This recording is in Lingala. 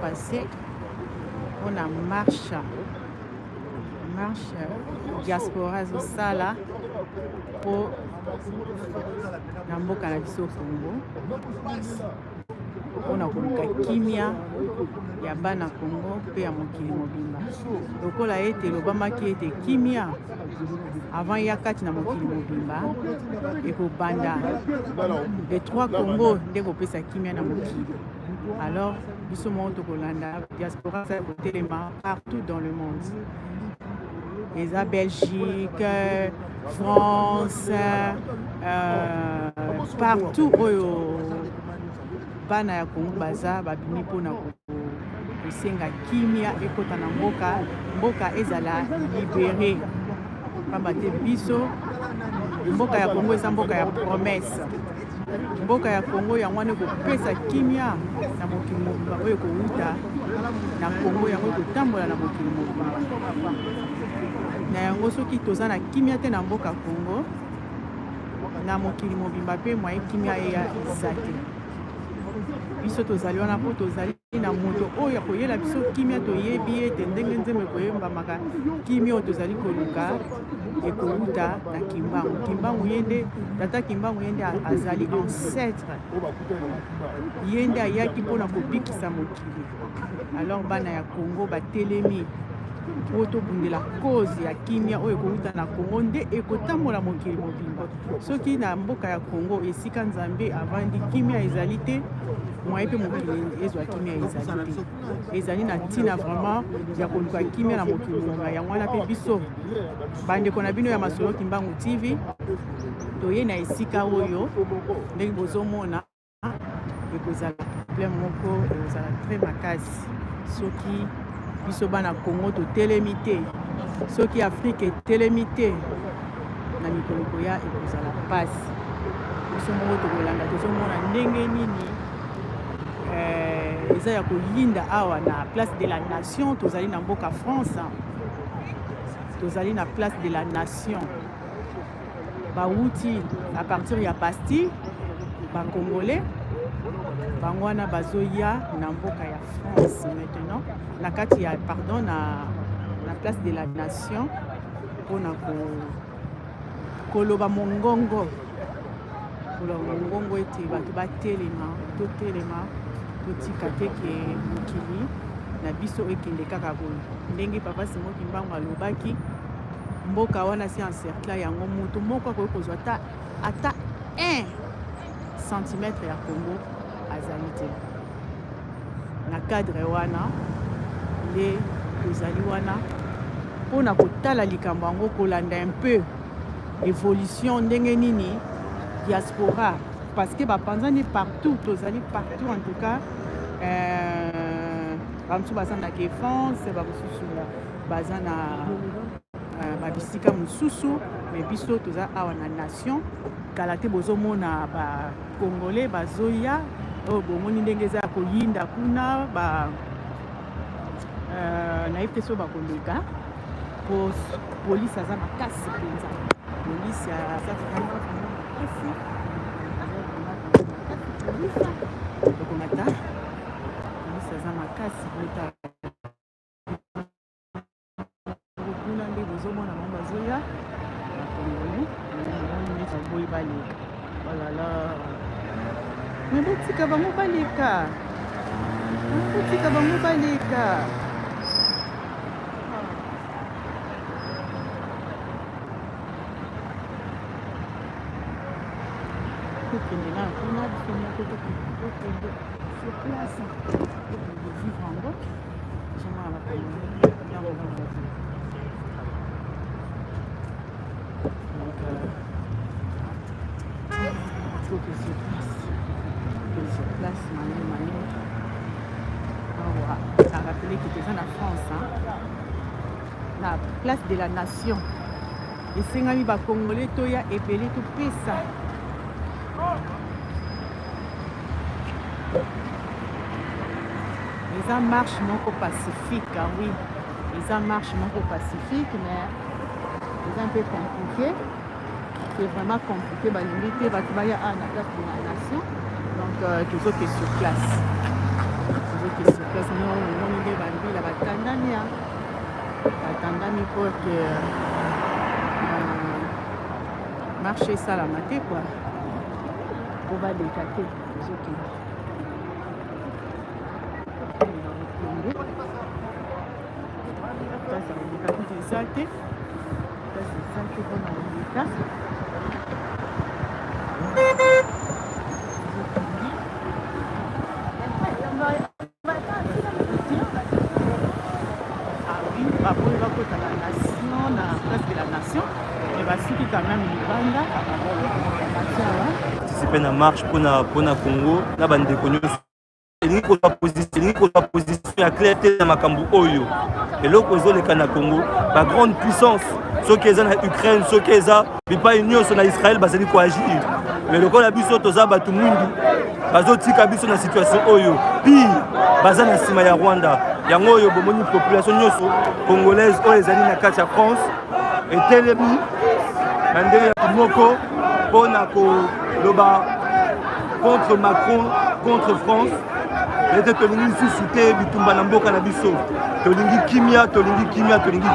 passe mpona marche marche diaspora ezosala mpo na mboka na biso Congo mpona koluka kimia ya bana Congo mpe ya mokili mobimba, lokola ete elobamaki ete kimia avant ya kati na mokili mobimba ekobanda les trois Congo nde kopesa kimia na mokili. Alors biso moko tokolanda diaspora eza kotelema partout dans le monde, eza Belgique, France, partout oyo bana ya Congo baza babimi mpona kosenga kimia ekota na mboka, mboka ezala libere, pamba te biso mboka ya Congo eza mboka ya promesse. Mboka ya Congo yango wana ekopesa kimia na mokili mobimba oyo ekowuta na Congo, yango ekotambola na mokili mobimba. Na yango soki toza na kimia te na mboka Congo, na mokili mobimba mpe mwaye kimia eya eza te. Biso tozali wana mpo tozali na moto oyo akoyela biso kimia. Toyebi ete ndenge nzembo ekoyembamaka, kimia oyo tozali koluka ekowuta na Kimbangu. Kimbangu ye nde tata, Kimbangu ye nde azali ancêtre, ye nde ayaki mpona kobikisa mokili. Alors bana ya Congo batelemi mpo tobundela cause ya kimia oyo ekowuta na Congo nde ekotambola mokili mobimba. Soki na mboka ya Congo esika Nzambe avandi kimia ezali te, moye mpe mokili ezwa kimia ezali te. Ezali na ntina vraiment ya koluka kimia na mokili mobimba. Yango wana mpe biso bandeko na bino ya Masolo Kimbangu TV toye na esika oyo ndenge bozomona. Ekozala problème moko, ekozala très makasi soki biso bana Congo totelemi te, soki Afrique etelemi te na mikolo koya, ekozala mpasi. Biso moko tokolanda, tozomona ndenge nini eza ya koyinda awa na Place de la Nation. Tozali na mboka France, tozali na Place de la Nation. Bawuti à partir ya Bastille, Bacongolais bango wana bazoya na mboka ya France maintenant na kati ya, pardon, na Place de la Nation mpona koloba mongongo, koloba mongongo ete bato batelema, totelema, totika te ke mokili na biso ekende kaka boye. Ndenge Papa Simon Kimbangu alobaki, mboka wana si encercla yango, moto moko akoki kozwa ata 1 centimètre ya Congo azali te. Na cadre wana nde tozali wana mpona kotala likambo yango, kolanda un peu évolution ndenge nini diaspora, parce que bapanzani partout, tozali partout en tout cas. Bamosusu baza na Défense, bamosusu baza na babisika mosusu, mais biso toza awa na Nation. Kala te bozomona Bacongolais bazoya oyo, bomoni ndenge eza ya koyinda kuna ba nayebi te so bakoleka po polise aza makasi mpenza. Polise aza vraiment vraiment makasi, aza vraiment makasi polise. Tokomata, polise aza makasi. Bota kuna nde bozomona bango bazoya, Bacongolais. Namoni neti baboyi baleka. Olala, mais botika bango baleka, botika bango baleka. Tokende na kuna, biso moko tokende sur place, tokende vivre yango. Tozomona Bacongolais yango bango. Donc toke sur place, toke sur place mane mane. Awa a rappeler que toza na France, hein? Na Place de la Nation. Esengami Bacongolais toya ebele, topesa eza marche moko pacifique. Ah oui, eza marche moko pacifique, mais eza un peu compliqué, c'est vraiment compliqué. Balingi te bato baya awa na Place de la Nation. Donc tozoke sur place, tozoke. Tozoke sur place no omoni nde bambila batandami ya batandami mpo ke marche esalama te kua mpo baleka te. Tozokende place ya koleka kutu eza te, place eza te mpona koleka. Baboyi bakota na nation, na place de la Nation, mais basuki quand même libanda. Participe na marche mpona Congo na bandeko nyonso elingi kozwa position ya clair te na makambo oyo eloko ezoleka na Congo. Bagrande puissance, soki eza na Ukraine, soki eza bipai nyonso na Israel, bazali koagir, mais lokola biso toza bato mwindu, bazotika biso na situation oyo pire. Baza na nsima ya Rwanda. Yango oyo bomoni population nyonso congolaise oyo ezali na kati ya France etelemi na ndenge ya moko mpona koloba contre Macron, contre France, ete tolingi lisusu te bitumba na mboka na biso. Tolingi kimia, tolingi kimia, tolingi.